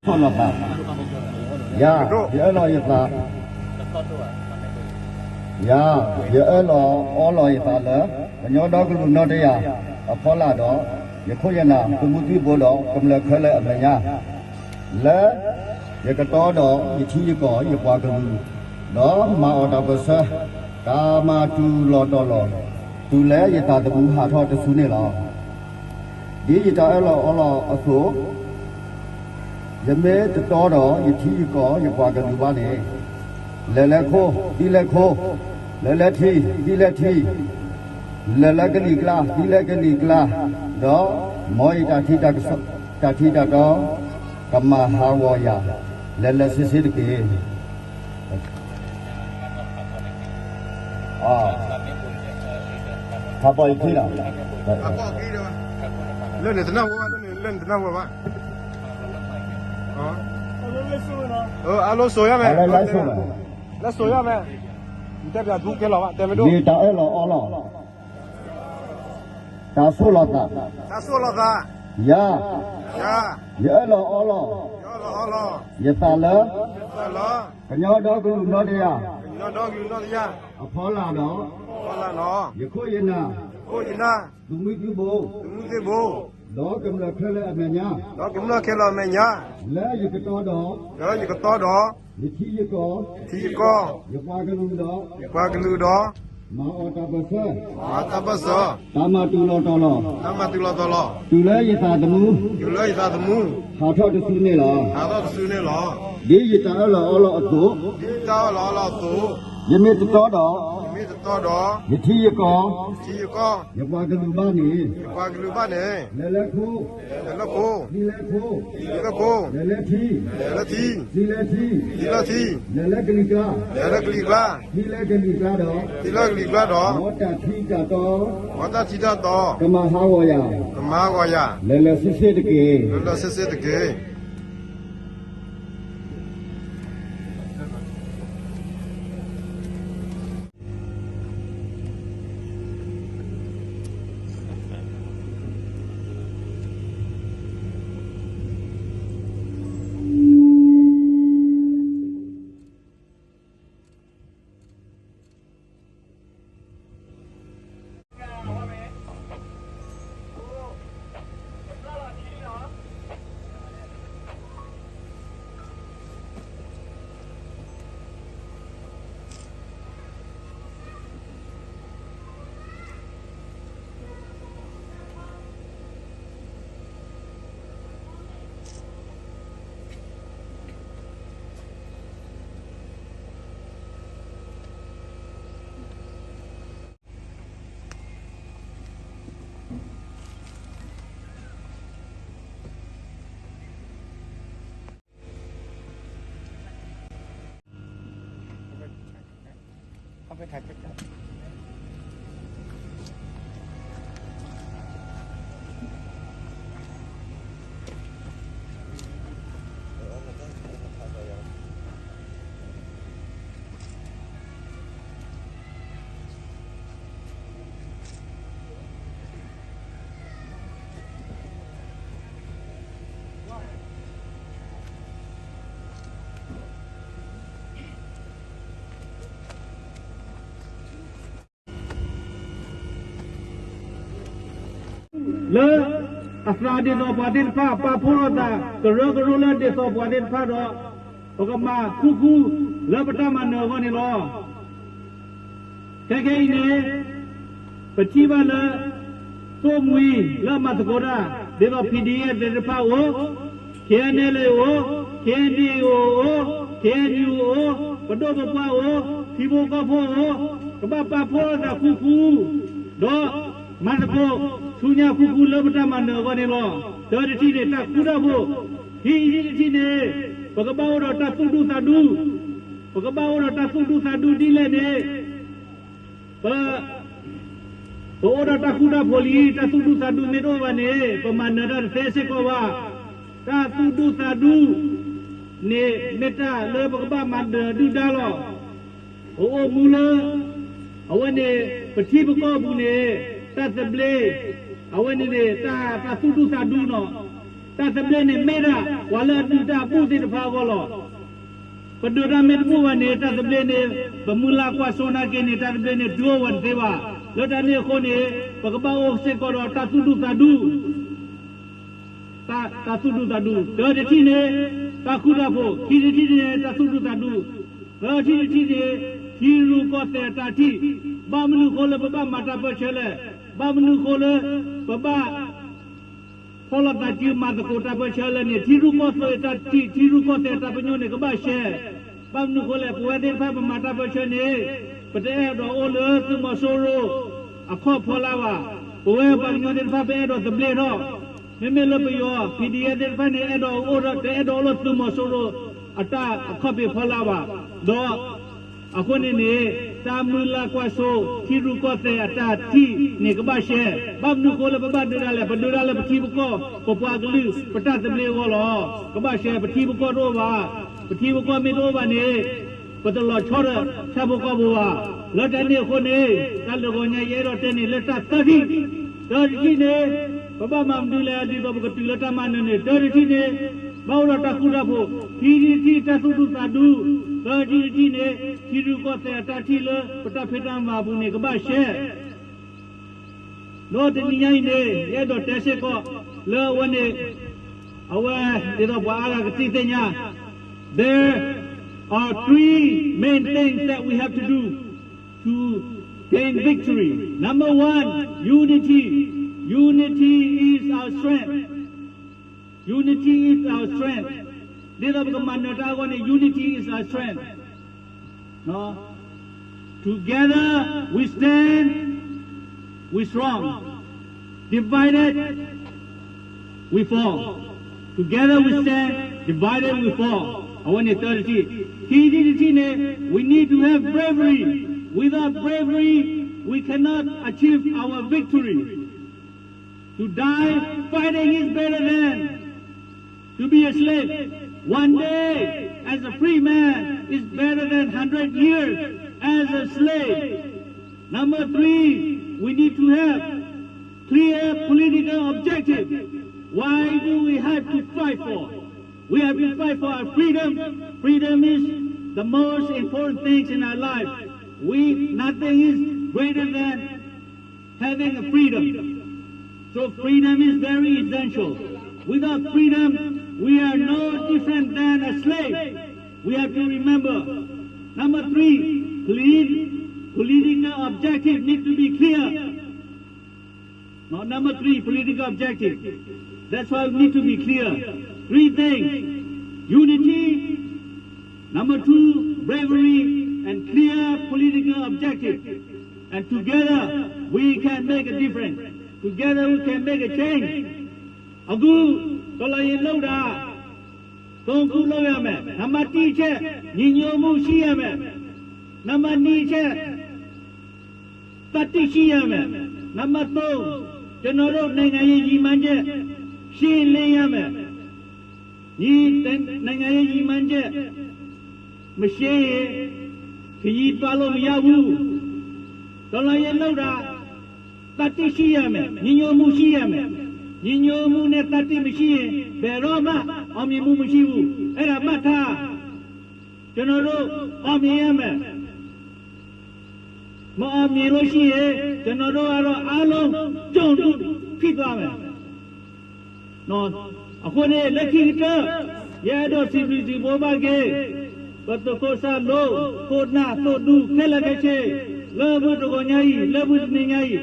လီၤသး, ယၤ ယအၢၣ်လီၤယသး, ယၤ ယအၢၣ်လီၤအီလီၤယသးလၢ ကညီဒီကလုာ်နီၢ်တယၢ်အဖီလာ်ဒီး ယခိၣ်ယနၢ် သုးမုၢ်သံၣ်ဘိဒီးကမျၢၢ်ခဲလၢာ်အမဲာ်ညါ လၢယကတီဒီးယထံယကီၢ်ယပှၤကလုာ် ဒီးမၤအီၣ်တၢ်ပၢၢ်ဆၢ တၢ်မၤတုၤလီၤတီၤလီၤ တုၤလၢယသးသမူဟးထီၣ်တစုန့ၣ်လီၤ. ဒ်ယတၢ်အၢၣ်လီၤအီလီၤအသိး ယမ့ၢ်တတီဒီးယထံယကီၢ်ယပှၤကလုာ်ဘၣ်န့ၣ်, လဲၤလၢခိၣ် သံလၢခိၣ်, လဲၤလၢထံ သံလၢထံ, လဲၤလၢကလံၤကျါ သံလၢကလံၤကျါ, ဒီးမ်ယတၢ်ထံ တၢ်ထံတၢ်တီ ကမၤဟးဂီၤယၤ လဲၤလဲၤဆ့ဆ့တက့ၢ်. ဖးပီအံၤခံလီၤ. လၢန့ၣ်တနၢ်ဟူဘၣ်, လၢန့ၣ်တနၢ်ဟူဘၣ်. အါလိစိၤယါမဲာ်, လၢစိၤယါမဲာ်, တဲပၠးဒူကဲလီၤဘၣ်, တဲမ့ၢ်ဒိၣ်, ယတၢ်အၢၣ်လီၤအီလီၤ တၢ်ဆိၣ်လီၤသး, တၢ်ဆိၣ်လီၤသး, ယၤ, ယၤ, ယအၢၣ်လီၤအီလီၤ, ယအၢၣ်လီၤအီလီၤ, ယသးလၢ, ယသးလၢ, ကညီဒီကလုာ်နီၢ်တယၢ်, ကညီဒီကလုာ်နီၢ်တယၢ်, အဖီလာ်ဒီး, အဖီလာ်ဒီး, ယခိၣ်ယနၢ်, ယခိၣ်ယနၢ်, သုးမုၢ်သံၣ်ဘိ, သုးမုၢ်သံၣ်ဘိ, ဒီးကမျၢၢ်ခဲလၢာ်အမဲာ်ညါ, ဒီးကမျၢၢ်ခဲလၢာ်အမဲာ်ညါ, လၢယကတီဒီး, လၢယကတီဒီး, ယထံယကီၢ်, ယထံယကီၢ်, ယပှၤကလုာ်ဒီး, ယပှၤကလုာ်ဒီး, မၤအီၣ်တၢ်ပၢၢ်ဆၢ, မၤအီၣ်တၢ်ပၢၢ်ဆၢ, တၢ်မၤတုၤလီၤတီၤလီၤ, တၢ်မၤတုၤလီၤတီၤလီၤ, တုၤလၢယသးသမူ, တုၤလၢယသးသမူ, ဟးထီၣ်တစုန့ၣ်လီၤ, ဟးထီၣ်တစုန့ၣ်လီၤ, ဒ်ယတၢ်အၢၣ်လီၤအီလီၤအသိး, ဒ်ယတၢ်အၢၣ်လီၤအီလီၤအသိး, ယမ့ၢ်တတီဒီး, ယမ့ၢ်တတီဒီး, ယထံယကီၢ်, ယထံယကီၢ်, ယပှၤကလုာ်ဘၣ်န့ၣ်, ယပှၤကလုာ်ဘၣ်န့ၣ်, လဲၤလၢခိၣ်, လဲၤလၢခိၣ်, သံလၢခိၣ်, သံလၢခိၣ်, လဲၤလၢထံ, လဲၤလၢထံ, သံလၢထံ, သံလၢထံ, လဲၤလၢကလံၤကျါ, လဲၤလၢကလံၤကျါ, သံလၢကလံၤကျါဒီး, သံလၢကလံၤကျါဒီး, မ်တၢ်ထံတၢ်တီ, မ်တၢ်ထံတၢ်တီ, ကမၤဟးဂီၤယၤ, ကမၤဟးဂီၤယၤ, လဲၤလဲၤဆ့ဆ့တက့ၢ်, လဲၤလဲၤဆ့ဆ့တက့ၢ်. လၢအသးဒ်သိးပှၤသ့ၣ်တဖၣ် ပာ်ဖှိၣ်ထီၣ်သး ကရၢကရိလၢဒ်သိးပှၤသ့ၣ်တဖၣ်ဒီး ပကမၤဃူဃူလၢပတၢ်မၤနၢၤအဂီၢ်န့ၣ်လီၤ. ခဲခဲအံၤန့ၣ် ပထံၣ်ဘၣ်လၢ သိၣ်မှံၤလၢအမၤသကိးတၢ် ဒ်သိး P D F သ့ၣ်တဖၣ်အိၣ်, K N L A အိၣ်, K N D A အိၣ်, K N U အိၣ်, ပဒိၣ်ပပှၢ်အိၣ်, ထံဖိကီၢ်ဖိအိၣ်, ကဘၣ်ပာ်ဖှိၣ်ထီၣ်သးဃူဃူ, ဒီးမၤသကိးဆူညါဃူဃူလၢပတၢ်မၤနၢၤအဂီၢ်န့ၣ်လီၤ. တၢတထံၣ်န့ၣ် တၢ်ဃူတၢ်ဖိး, ခံထံၣ်တထံၣ်န့ၣ် ပကဘၣ်အိၣ်ဒီးတၢ်သူၣ်ဒူသးဒူ, ပကဘၣ်အိၣ်ဒီးတၢ်သူၣ်ဒူသးဒူဒ်လဲၣ်န့ၣ် ပ ပအိၣ်ဒီးတၢ်ဃူတၢ်ဖိးလံ, တၢ်သူၣ်ဒူသးဒူမ့ၢ်တအိၣ်ဘၣ်န့ၣ် ပမၤနၢၤတၢ်တသ့စ့ၢ်ကီးဘၣ်. တၢ်သူၣ်ဒူသးဒူန့ၣ် မ့ၢ်တၢ်လၢပကဘၣ်မၤနၢၤဒုၣ်ဒါလီၤ. ပအိၣ်မူလၢ အဝဲန့ၣ် ပထံပကီၢ်အပူၤန့ၣ် တၢ်သဘျ့, အဝဲန့ၣ်န့ၣ် တၢ် တၢ်သူၣ်ဒူသးဒူနီၤ. တၢ်သဘျ့န့ၣ်မ့ၢ်ဒၣ် ပှၤလၢအဒုၣ်တၢ်အဘူၣ်သ့ၣ်တဖၣ်အဂီၢ်လီၤ. ပဒုးတၢ်မ့ၢ်တဘူၣ်ဘၣ်န့ၣ် တၢ်သဘျ့န့ၣ် ပမုၢ်လၢ်ကွၢ်စိနာ်က့န့ၣ် တၢ်သဘျ့န့ၣ် တုၤအိၣ်ဝဲတသ့ဘၣ်. လၢတၢ်န့ၣ်အဃိန့ၣ် ပကဘၣ်အိၣ်စ့ၢ်ကီးဒီးတၢ်သူၣ်ဒူသးဒူ တၢ်သူၣ်ဒူသးဒူ, တၢတထံၣ်န့ၣ် တၢ်ဃူတၢ်ဖိး, ခံထံၣ်တထံၣ်န့ၣ် တၢ်သူၣ်ဒူသးဒူ, သၢထံၣ်တထံၣ်န့ၣ် ထံရူၢ်ကီၢ်သဲးအတၢ်ထံၣ်, ဘၣ်မနုၤဃိလၢပဘၣ်မၤတၢ်ပၢဆှၢလဲၣ်, ဘၣ်မနုၤဃိလၢ ပဘၣ် ဖီၣ်လိာ်သးစုမၤသကိးတၢ်ပၢဆှၢလဲၣ်န့ၣ် ထံရူၢ်ကီၢ်သဲးအတၢ်ထံၣ် ထံရူၢ်ကီၢ်သဲးအတၢ်ပညိၣ်န့ၣ် ကဘၣ်ရှဲ. ဘၣ်မနုၤဃိလဲၣ် ပဝဲသ့ၣ်တဖၣ်ပမၤတၢ်ပၢဆှၢန့ၣ် ပတအဲၣ်ဒိးအိၣ်လၢသုးမီၤစိရိၤ အခီၣ်ဖီလာ်ဘၣ်. ပဝဲပှၤကညီသ့ၣ်တဖၣ်ပအဲၣ်ဒိးသဘျ့ထီၣ်, မ့မ့ၢ်လၢပယီၤ ဖံးဒံၣ်ယဲၢ် သ့ၣ်တဖၣ်န့ၣ် အဲၣ်ဒိးအိၣ်ဒီး တအဲၣ်ဒိးအိၣ်လၢသုးမီၤစိရိၤ အတၢ်အခီၣ်ဖံးဖီလာ်ဘၣ်. ဒီး အဃိန့ၣ်န့ၣ် တၢ်မုၢ်လၢ်ကွၢ်စိ ထံရူၢ်ကီၢ်သဲးအတၢ်ထံၣ်န့ၣ် ကဘၣ်ရှဲ. ဘၣ်မနုၤဃိလၢပဘၣ်ဒုးဒၣ်လဲာ်, ပဒုးဒၣ်လၢပထံပကီၢ် ပပှၤကလုာ် ပတၢ်သဘျ့အဂီၢ်လီၤ. ကဘၣ်ရှဲ ပထံပကီၢ်တအိၣ်ဘၣ်. ပထံပကီၢ်မ့ၢ်တအိၣ်ဘၣ်န့ၣ် ပတလီၤဆီဒီးဆၣ်ဖိကီၢ်ဖိဘၣ်. လၢတၢ်န့ၣ်အဃိန့ၣ် တၢ်လၢဂီၤညါယအဲၣ်ဒိးတဲန့ၣ်လၢတၢ်သၢထံၣ်, တၢတထံၣ်န့ၣ် ပဘၣ်မၤမနုၤလဲၣ် ဒ်သိးပကတုၤလၢတၢ်မၤနၢၤန့ၣ်, တၢတထံၣ်န့ၣ် ဘၣ်အိၣ်ဒီးတၢ်ဃူတၢ်ဖိး, ခံထံၣ်တထံၣ် တၢ်သူၣ်ဒူသးဒူ, သၢထံၣ်တထံၣ်န့ၣ် ထံရူၢ်ကီၢ်သဲးအတၢ်ထံၣ်လၢပတၢ်ဖံးတၢ်မၤပူၤန့ၣ် ကဘၣ်ရှဲ ဒီးတနံၤညါအံၤန့ၣ် ယအဲၣ်ဒိးတဲစ့ၢ်ကီး လၢအဝဲန့ၣ် အဝဲ ဒ်သိးပှၤအါဂၤကသ့ၣ်ညါ, there are three main things that we have to do to gain victory. Number one, unity. Unity is our strength. Unity is our strength. ဒ်သိးပကမၤနၢၤတၢ်အဂီၢ်န့ၣ် unity is our strength. Together we stand, we strong. Divided, we fall. Together we stand, divided we fall. အဝဲန့ၣ်သၢထံၣ်. ခံထံၣ်တထံၣ်န့ၣ် we need to have bravery. Without bravery, we cannot achieve our victory. To die fighting is better than to be a slave. One day as a free man is better than hundred years as a slave. Number three, we need to have clear political objective. Why do we have to fight for? We have to fight for our freedom. Freedom is the most important things in our life. We, nothing is greater than having a freedom. So freedom is very essential. Without freedom, we are no different than a slave. We have to remember. Number three, polit- political objective need to be clear. Now, number three, political objective. That's why we need to be clear. Three things. Unity, number two, bravery, and clear political objective. And together, we can make a difference. Together, we can make a change. အခု တော်လှန်ရေးလုပ်တာ သုံးခုလုပ်ရမယ်။ နံပါတ်တစ်အချက် ညီညွတ်မှုရှိရမယ်။ နံပါတ်နှစ်အချက် သတ္တိရှိရမယ်။ နံပါတ်သုံး ကျွန်တော်တို့နိုင်ငံရေးရည်မှန်းချက် ရှင်းလင်းရမယ်။ ဒီနိုင်ငံရေးရည်မှန်းချက် မရှင်းရင် ခရီးသွားလို့မရဘူး။ တော်လှန်ရေးလုပ်တာ သတ္တိရှိရမယ်။ ညီညွတ်မှုရှိရမယ်။ ညီညွတ်မှုနဲ့သတ္တိမရှိရင် ဘယ်တော့မှအောင်မြင်မှုမရှိဘူး။ အဲ့ဒါမှတ်ထား။ ကျွန်တော်တို့အောင်မြင်ရမယ်။ မအောင်မြင်လို့ရှိရင် ကျွန်တော်တို့ကတော့အားလုံး ကျုံ့ဒူဖြစ်သွားမယ်။ နော်။ အဃိန့ၣ် လၢခံကတၢၢ် ယအဲၣ်ဒိးစံးဘျုးစံးဖှိၣ်ဘၣ်က့ၤ ပသုးခိၣ်စၢ်လိ ခိၣ်နၢ်သိၣ်ဒူ ခဲလၢာ်ခဲဆ့ လၢမုၢ်တဂီၤညါအံၤ လၢမုၢ်တနံၤညါအံၤ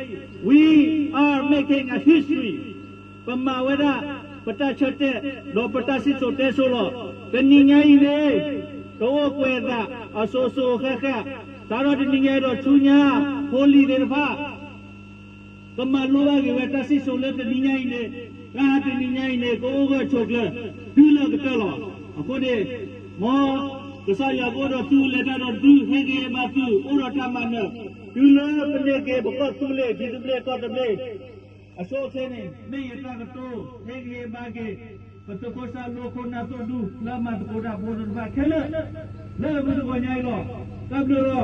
we are making a history. ပမၤဝဲဒၣ် ပတၢ်ဆၢတဲာ် ဒီးပတၢ်စံၣ်စိၤတဲစိၤလီၤ. တနံၤညါအံၤန့ၣ် ကအိၣ်ကွဲးသး အစိၤစိၤဃဲဃဲ စးထီၣ်တနံၤညါအံၤဒီးဆူညါ ဖိလံၤသ့ၣ်တဖၣ် ကမၤလိဘၣ်က့ၤဝဲတၢ်စံၣ်စိၤလၢတနံၤညါအံၤန့ၣ် တၢ်တနံၤညါအံၤန့ၣ် ကအိၣ်ဂၢၢ်ဆိးကျၢၤ တုၤလၢကတၢၢ်လီၤ. အဃိန့ၣ် မ်ကစၢ်ယွၤကအိၣ်ဒီးသု လဲၤတၢ်ဒီးသု ဟ့ၣ်ဂံၢ်ဟ့ၣ်ဘါသု အိၣ်ဒီးတၢ်မၤနၢၤ တုၤလၢပန့ၢ်က့ၤပကီၢ်သူလ့ၤ ထံသဘျ့ကီၢ်သဘျ့ အဆိအချ့န့ၣ် မ့ၢ်ယတၢ်ကတိၤ ဟ့ၣ်ဂံၢ်ဟ့ၣ်ဘါက့ၤ ပသုးခိၣ်စၢ်လိခိၣ်နၢ်သိၣ်ဒူ လၢအမၤသကိးတၢ်ဖိသ့ၣ်တဖၣ်ခဲလၢာ် လၢမုၢ်တဂီၤညါအံၤလီၤ. တၢ်ဘျုးလီၤ.